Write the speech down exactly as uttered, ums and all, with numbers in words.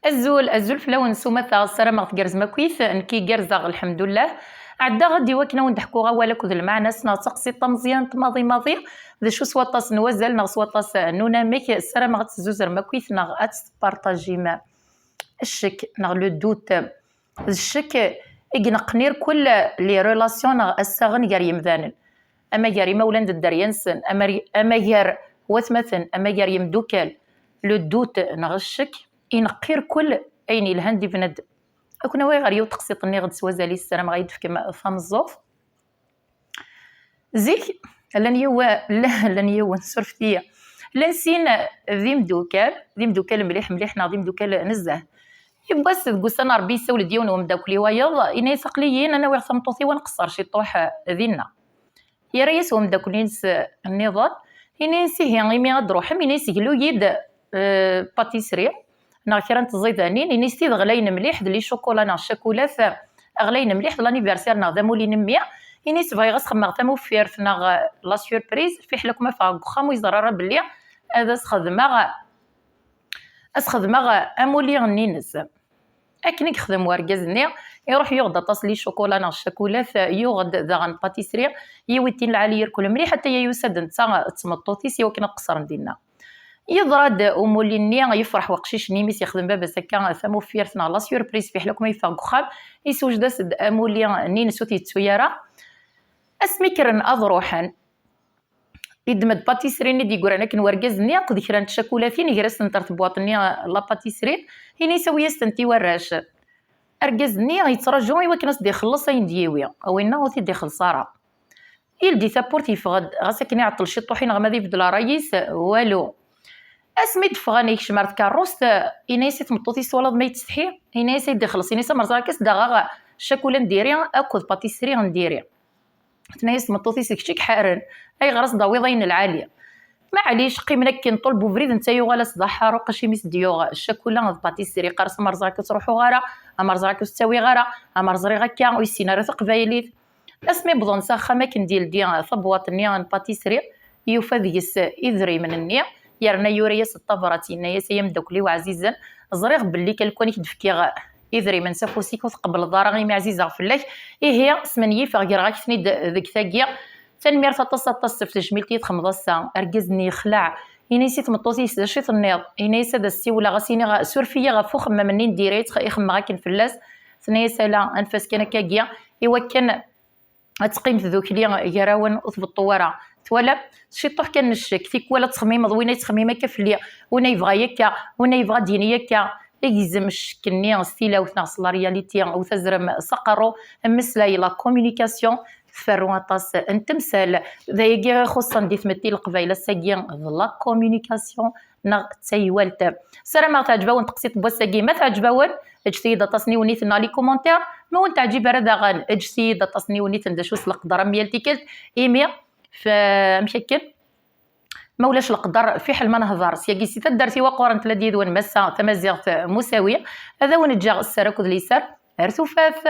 Azul, azul fell-awen s umata, ssarameɣ tgerrzem akkit, nekki gerrzeɣ, lḥemdullah. Ɛeddaɣ-d i wakken ad wen-d-ḥkuɣ awal akked lmeɛna-s neɣ d taqsiṭ tameẓyant maḍi maḍi, d acu s waṭas n wazal neɣ s waṭas n unamek, ssarameɣ ad tezzuzrem akkit neɣ ad tt-tpartajim. Ccek neɣ le doute, d ccek i ineqqen irkul les relations neɣ assaɣen gar yemdanen, ama gar imawlan d dderya-nsen, ama, ama gar watmaten, ama gar yemdukal. Le doute neɣ ccek ineqq irkul ayen yelhan di bnadem. Ad ken-awiɣ ɣer yiwet teqsiṭ nniɣ-d s wazal-is, ssarameɣ ad yi-d-tefkem tameẓẓuɣt. Zik, llan yiw-, llan yiwen, surfet-iyi. Llan sin d imdukal, d imdukal mliḥ mliḥ neɣ d imdukal nezzeh. Yiwwas deg ussan Ṛebbi yessawel-d yiwen umeddakel i wayeḍ, yenna-yas: "Aql-iyi ad awiɣ tameṭṭut-iw ad nqeṣṣer ciṭuḥ dinna." Yerra-yas umeddakel-ines nniḍen, yenna-yas: "Ihi, imi ad d-truḥem, yenna-yas, glu-yi-d, eh, pâtisserie neɣ kra n tẓidanin, yenna-yas, tid ɣlayen mliḥ d les chocolats neɣ ccakulat ɣlayen mliḥ, d l'anniversaire neɣ d amulli n mmi, yenna-yas, bɣiɣ ad s-xedmeɣ tamuffirt neɣ, eh, la surprise, fiḥel akk ma ffɣeɣ deg uxxam ur yeẓri ara belli ad as-xedmeɣ, ad s-xedmeɣ amulli-nni-ines." Akken i yexdem wergaz-nni, iruḥ yuɣ-d aṭas n les chocolats neɣ ccakulat, yuɣ-d daɣen pâtisserie, yiwi-d tin lɛali irkul mliḥ, ata yusa-d netta d tmeṭṭut-is i wakken ad qeṣṣren dinna. Yeḍra-d umulli-nni, yefreḥ weqcic-nni imi s-yexdem baba-s akka tamuffirt neɣ la surprise, fiḥel akk ma yeffeɣ deg uxxam, isewjed-as-d amulli-nni-ines ur t-yettu ara. Asmi kkren ad ruḥen, yeddem-d pâtisserie-nni d-yeggran akken wergaz-nni akked kra n tcakulatin, iger-asent ɣer tebwaṭ-nni, la pâtisserie, ini-as awi-as-tent i warrac. Argaz-nni yettraǧu i wakken ad s-d-ixelleṣ ayen d-yiwi, a winna ur t-id-ixelleṣ ara. Yeldi tawwurt, yeffeɣ-d, ɣas akken iɛeṭṭel ciṭuḥ i neɣ ma ad ibeddel ṛṛay-is, walu. Asmi d-ffɣen, yekcem ar tkeṛṛust, ini-as i tmeṭṭut-is: "Twalaḍ ma yettsetḥi?" Ini-as: "Ay d-ixelleṣ." Ini-as: "Amerẓa akka s-d-aɣeɣ cakula n diri akked pâtisserie n diri." Tenna-yas tmeṭṭut-is: "Kečč i iḥaren, ayɣer ad s-d-tawiḍ ayen lɛali?" Maɛlic, qqimen akken ṭul n ubrid, netta yuɣal-as d aḥaruq acimi s-d-yuɣ ccakula d pâtisserie. Yeqqar-as: "Amerẓa akka ur ttruḥuɣ ara, amerẓa akka ur s-ttawiɣ ara, amer ẓriɣ akka ur yessin ara taqbaylit." Asmi wwḍen s axxam, akken d-yeldi tabwaṭ-nni n pâtisserie, yufa deg-s idrimen-nni, yerna yura-yas-d tabrat, yenna-yas: "Ay ameddakel-iw ɛzizen, ẓriɣ belli kalkwan i k-d-fkiɣ idrimen s afus-ik ur tqebbleḍ ara imi ɛzizeɣ fell-ak, ihi smenyifeɣ greɣ-ak-ten-id deg tagi. Tanemmirt aṭas aṭas ɣef tejmilt i yi-txedmeḍ ass-a." Argaz-nni yexleɛ, yenna-yas i tmeṭṭut-is: "D acu i tenniḍ?" Yenna-yas: "Ad as-siwleɣ, ad as-iniɣ suref-iyi ɣef uxemmem-nni n diri i xemmeɣ akken fell-as." Tenna-yas: "Ala, anef-as kan akkagi i wakken ad teqqim tdukli gar-awen ur tbeṭṭu ara. Twalam? Ciṭuḥ kan n ccek, tikwal ad txemmimeḍ, win ay yettxemmim akka fell-i, win ay yebɣa akka, win ay yebɣa ad d-yini akka." Igzem ccek-nni s tilawt neɣ s la réalité, u tazrem s aqerru, mmeslay, la communication tferru aṭas n temsal. D ayagi i ixuṣṣen di tmetti n Leqbayel ass-agi, d la communication neɣ d taywalt. Ssarameɣ teɛǧeb-awen teqsiṭ n wass-agi. Ma teɛǧeb-awen, ǧǧet-iyi-d aṭas n yiwenniten neɣ les commentaires. Ma ur wen-teɛǧib ara daɣen, ǧǧet-iyi-d aṭas n yiwenniten d acu s leqder am yal tikkelt. Imi, f-, amek akken? Ma ulac leqder, fiḥel ma nehḍer. Syagi si taddart-iw aquren, tella-d yid-wen Massa Tamaziɣt Musawi. Ad awen-ǧǧeɣ sser akked liser. Ar tufat!